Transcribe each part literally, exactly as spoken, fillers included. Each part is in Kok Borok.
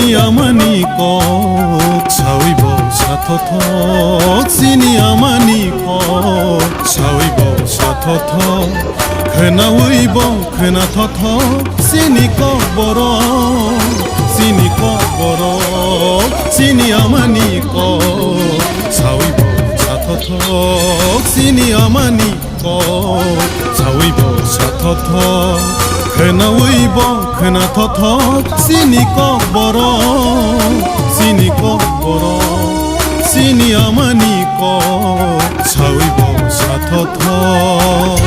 Amani kok sawi bo sathothok, chini amani kok sawi bo sathothok, khwnawi bo khwnathok. Chini kok borok, chini kok borok, chini amani kok sawi bo sathothok, chini amani kok sawi bo sathothok, khwnawi bo khwnathok. Chini kok borok, chini kok borok, chini amani kok sawi bo sathothok.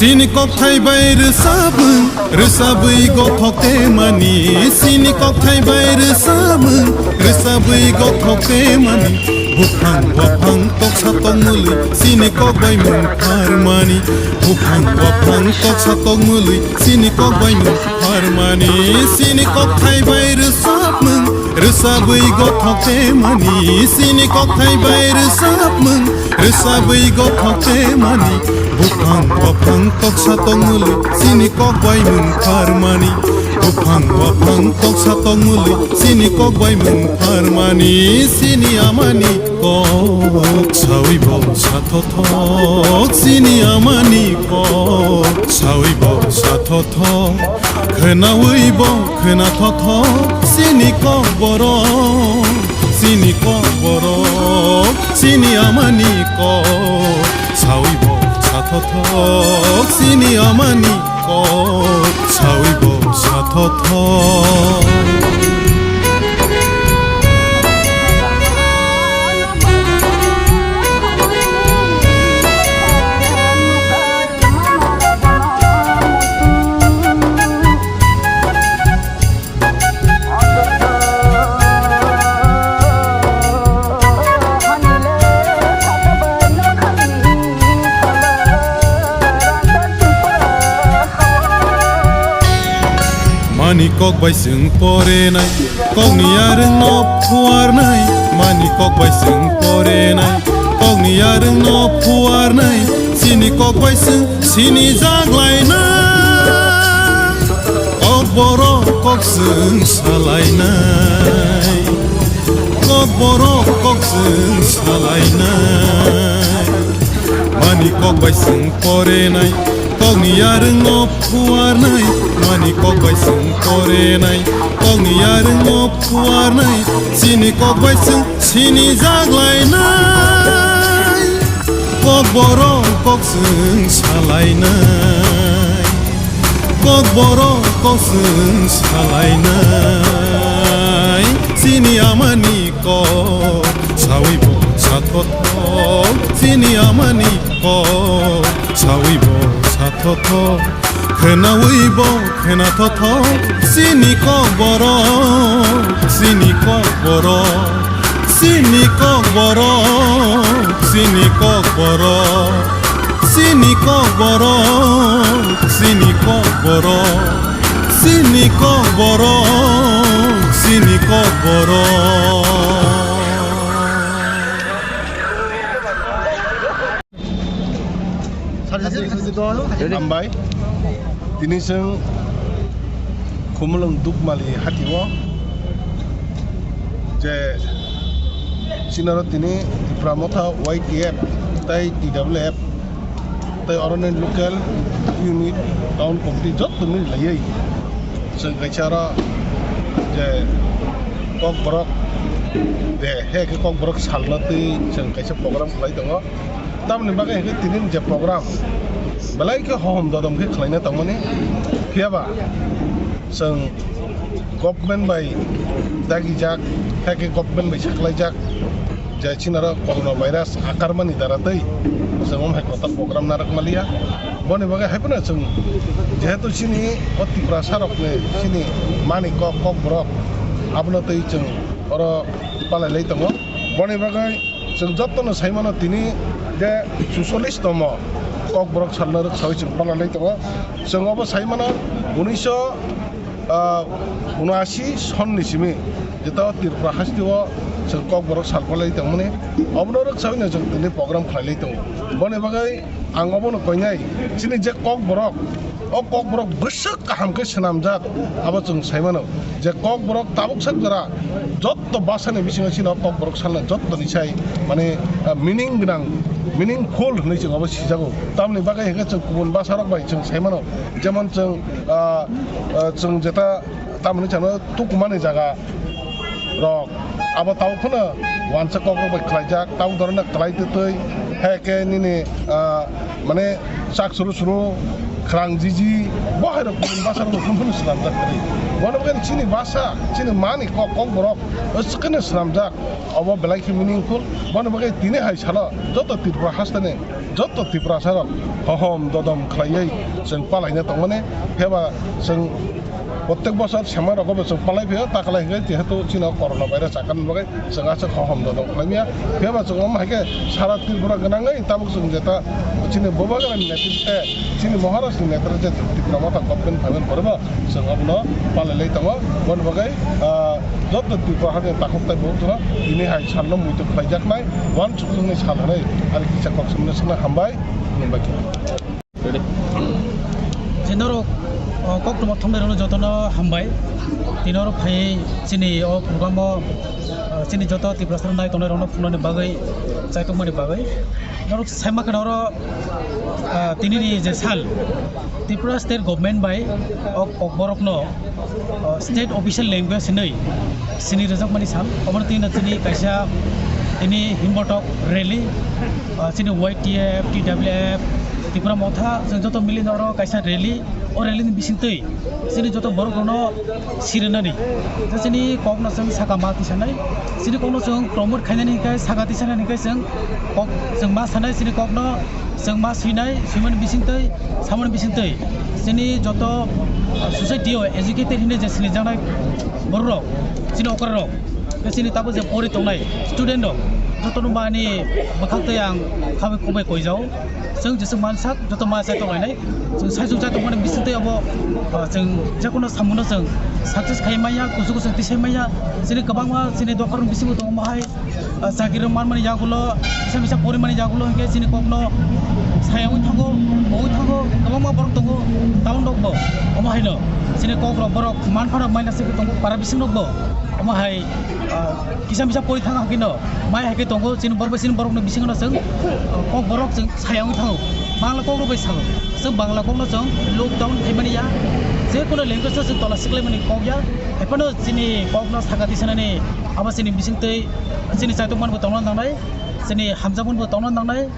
Chini kokthai bai rwchapmung, rwchapwi gothok temani. Chini kokthai bai rwchapmung, rwchapwi gothok temani. Buphang waphang toksa tongmwlwi, chini kok bai mung pharmani. Buphang waphang toksa tongmwlwi, chini kok bai mung pharmani. Chini kokthai bai rwchapmung, rwchapwi gothok temani. Chini kokthai bai rwchapmung, rwchapwi gothok temani. Buphang waphang toksa tongmwlwi, chini kok bai mung pharmani. Buphang waphang toksa tongmwlwi, chini kok bai mung pharmani. Chini amani kok sawi bo sathothok, chini amani kok sawi bo sathothok, khwnawi bo khwnathok. Chini kok borok, chini kok borok, chini amani kok sawi bo sathothok, chini amani kok sawi bo sathothok. Mani kok bai chwng porenai, kokni yarwngno phuarnai. Mani kok bai chwng porenai, kokni yarwngno phuarnai. Chini kok bai chwng sinijak lainai. Kok borok kok chwng salainai, kok borok kok chwng salainai. Mani kok bai chwng porenai, kokni yarwngno phuarnai. Mani kok bai chwng porenai, kokni yarwngno phuarnai. Chini kok bai chwng sinijak lainai. Kok borok kok chwng salainai, kok borok kok chwng salainai. Chini amani kok sawi bo sathothok, chini amani kok sawi bo sathothok, khwnawi bo khwnathok. Chini kok borok, chini kok borok, chini kok borok, chini kok borok, chini kok borok, chini kok borok, chini kok borok, chini kok borok. Hambai. Tini chwng Khumulwng Dukmali hatio je chinaro tini Tipra Motha Y T F tei T W F tei oroni local unit, town committee joto milaiwi chwng kaisa oro je Kokborok de, he khe Kokborok salno twi chwng kaisa program khlai tongo. Tamoni bagwi hwnkhe tini je program belai khe hohom dodom khe khlaina tongmani. Phiya ba chwng government bai dagijak, hakhe government bai saklaijak je chinaro corona virus akarmani dara twi chwng omo hai kotor program narwk maliya. Boni bagwi hai phano chwng jehetu chini o Tiprasa rokni chini mani kok, Kokborok, abono twi chwng oro palai lai tongo. Boni bagwi chwng jotono sai mano tini je susolis tomo Kokborok salno rwksawi chwng palai lai tongo. Chwng obo sai mano unisho, ah, unashi sonni simi jeto Tripura hasteo chwng Kokborok sal palai tongmani, obono rwksawi no chwng tini program khlai lai tongo. Boni bagwi ang obono koinai chini je Kokborok, o Kokborok bwswk kaham khe swnamjak, abo chwng sai mano je Kokborok tabuk sak jora jotto bwsani bisingo chini o Kokborok salna jottoni sai mane, ah, meaning gwnang, meaningful hwnwi chwng abo sijago. Tamoni bagwi hwnkhe chwng kubun bwsarok bai chwng sai mano, jemon chwng, ah, ah, chwng jeta tamoni chano tukumani jaga rok abo tabuk phano wansa kokrok bai khlaijak, tabuk dorona kwlai twtwi hai khe nini, ah, mane chak suru suru, khrang jiji, bo hai rok kubun bwsarok no phano swnamjak kwrwi. Bono bagwi chini bwsa, chini mani kok, Kokborok swkeno swnamjak, obo belai khe meaningful. Bono bagwi tini hai salo joto Tripura hasteni joto Tiprasarok hohom dodom khlaiwi chwng palaina tongmani, phiyaba chwng Protek bosor sema rogo bo chwng palai phio, ta kwlai hwnkhe jehetu chini o corona virus akan bagwi chwng aswk hohom dodom khlaimya. Phiyaba chwng omo hai khe sara Tripura gwnangwi tabuk chwng jeta chini Bubagra ni netrite, chini Maharaj ni netrite Tipra Motha government phaimani pore bo chwng abono palai lai tongo. Boni bagwi, ah, joto Tripura hati takhuk tai bo wngkha tini hai salno muitu khlaijaknai, uansukjaknai sal hwnwi ani kisa kok swmano swkna hambai, hambai. Je norok, o, koktwma thumnairokno jotono hambai. Tini oro phaiwi chini o program o, o, chini joto Tiprasarok nai tongnairokno phunuknani bagwi, chaitokmani bagwi. Norok sai mankha oro, o, tinini je sal, Tripura State Government bai o Kokborokno o, state official language hinwi sini rwjakmani sal. Obono tini chini kaisa tini himbotok rally, o, chini Y T F, T W F, Tipra Motha, chwng joto mili oro kaisa rally, o rally ni bisingtwi chini joto borok rokno sirinani. Je chini kokno chwng saka ma tisanai, chini kokno chwng promote khainani hinkhe saka tisanani hinkhe chwng kok chwng ma sanai chini kokno. Chwng ma swinai, swimani bisingtwi, samani bisingtwi, chini joto, ah, society o educated hinwi je sinijaknai bororok, chini okrarok, tei chini tabuk je pori tongnai student rok, jotono mani bwkhaktwi ang khabai kubai koijao. Chwng jeswk mansak, joto ma chai tonglainai. Chwng saichung chai tongmani bisingtwi abo, ah, chwng jekono samungo chwng success khai manya, kusu kusu tisai manya. Chini kwbangma chini dophar bisingo tongo mohai. Ah, chakri rok manmani yagulo, kisa misa porimani yagulo hinkhe chini kokno sayangwi thango, mowui thango, kwbangma borok tongo, town rok bo. Omo haino chini kok rok borok manphano maina se tongo, para bising rok bo. Omo hai, ah, kisa misa pori thang hakhe no, mai hakhe tongo, chini borok bai chini borok ni bisingo no chwng, ah, kok borok chwng sayangwi thango. Bangla kok rok bai sao. Chwng Bangla kokno chwng look down khaimani ya. Je kono language no chwng tola siklaimani kok ya. Ephano chini kokno saka tisanani abo chini bisingtwi chini chaitokmani bo tongna nangnai, chini hamjakmani bo tongna nangnai.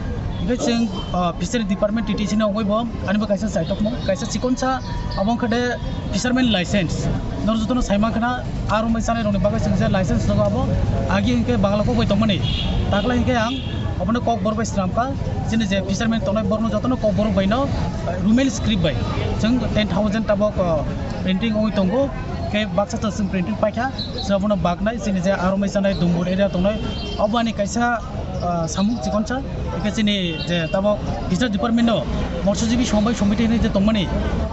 Hinkhe chwng, ah, Fishery Department T T C ni wngwi bo ani bo kaisa chaitokmung, kaisa chikonsa abo wngkha de fisherman license. Noro jotono sai mankha na, aro mai chanai rokni bagwi chwng je license rwgo abo agi hinkhe Bangla kok bai tongmani. Taklai hinkhe ang obono kokborok bai swnamkha, chini je fisherman tongnai borokno jotono kokborok baino, ah, Roman script bai chwng ten thousand tabok, ah, printing wngwi tongo. Khe baksa chwng printing paikha, chwng abono baknai chini je aro mai chanai Dumbur area tongnai, obo ani kaisa, ah, samung chikonsa. Hingke chini je tabok Fishery Department no Motshojibi Sombai Somiti hinwi je tongmani,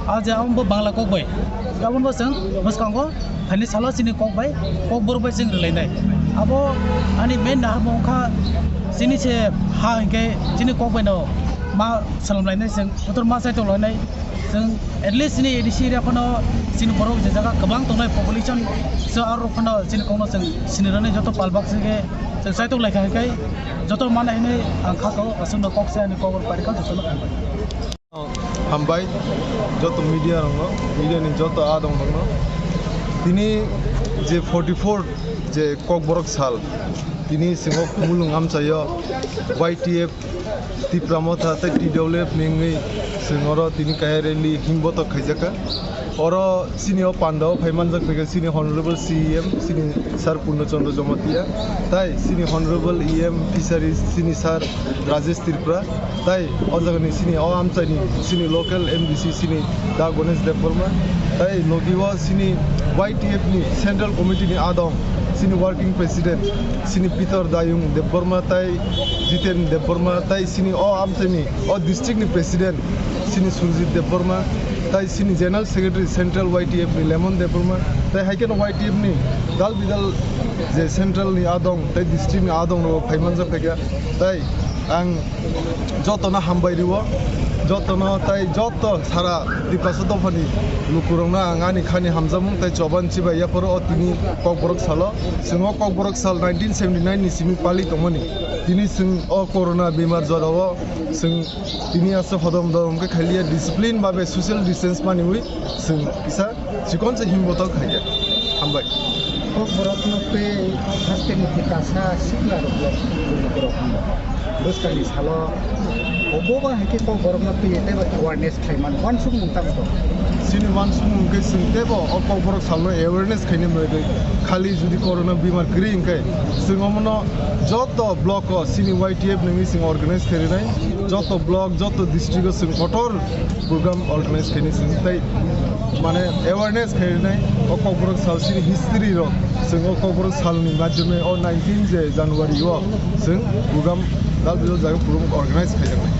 ah, je abo bo Bangla kok bai, aboni bo chwng bwskango phaini salo chini kok bai, kokborok bai chwng rwlainai. Abo ani main naharmung wngkha chini se ha hinkhe chini kok bai no ma swlamlainai chwng, kotor ma chai tonglainai. Chwng at least chini A D C area phano chini borok je jaga kwbang tongnai population, so aro phano chini kokno chwng sinirani joto palbak se khe chwng chaitok laikha hinkhe joto mana hinwi ang kha tong aswkno kok se ani kok parikha jotono hambai. Hambai joto media rokno, media ni joto adong rokno. Tini je forty four je kokborok sal, tini singo Khumulwng amchaio Y T F Tipra Motha tei T W F ni wngwi chwng oro tini kaisa rally himbotok khaijaka. Oro chini o pandao phai manjak phaikha chini Honorable C E M, chini Sir Purno Chandra Jamatia, tai chini Honorable E M Fisheries, chini Sir Rajesh Tripura, tai o jagani chini o amchaini chini local M D C chini Da Ganesh Debbarma, tai logi o chini Y T F ni Central Committee ni adong chini Working President chini Peter Dayung Debbarma, tai Jiten Debbarma, tai chini o amchaini o district ni President chini Surjit Debbarma, tai chini General Secretary Central Y T F ni Lemon Debbarma, tai hai kheno Y T F ni dal bidal je Central ni adong tai district ni adong rok phai manjak phaikha. Tai ang jotono hambai rio, jotono tai joto sara Tiprasa dophani lukurokno ang ani khani hamjakmung tai choban chibai yaphoro o tini Kokborok salo. Chwng o Kokborok sal nineteen seventy nine ni simi pali tongmani. Tini chwng o corona bemar jorao chwng tini aswk hodom dodom khe khailiya, discipline babe social distance maniwi chwng kisa chikon se himbotok khaikha. Hambai. Kokborokno tei haste ni tikasa sikla rok, rok, rok, bwskangni salo obo ba hai khe Kokborokno twi tei ba awareness khlai man, uansukmung tamo to. Chini uansukmung hwnkhe chwng teibo o Kokborok salno awareness khaina bagwi, khali jodi corona bemar kwrwi hwnkhe chwng omono joto block o chini Y T F nungwi chwng organize khainai, joto block, joto district o chwng kotor program organize khainai chwng tei mane awareness khainai o Kokborok sal chini history rok chwng o Kokborok salni madhyome o nineteen je January o chwng program dal bidal jaga program organize khaijaknai.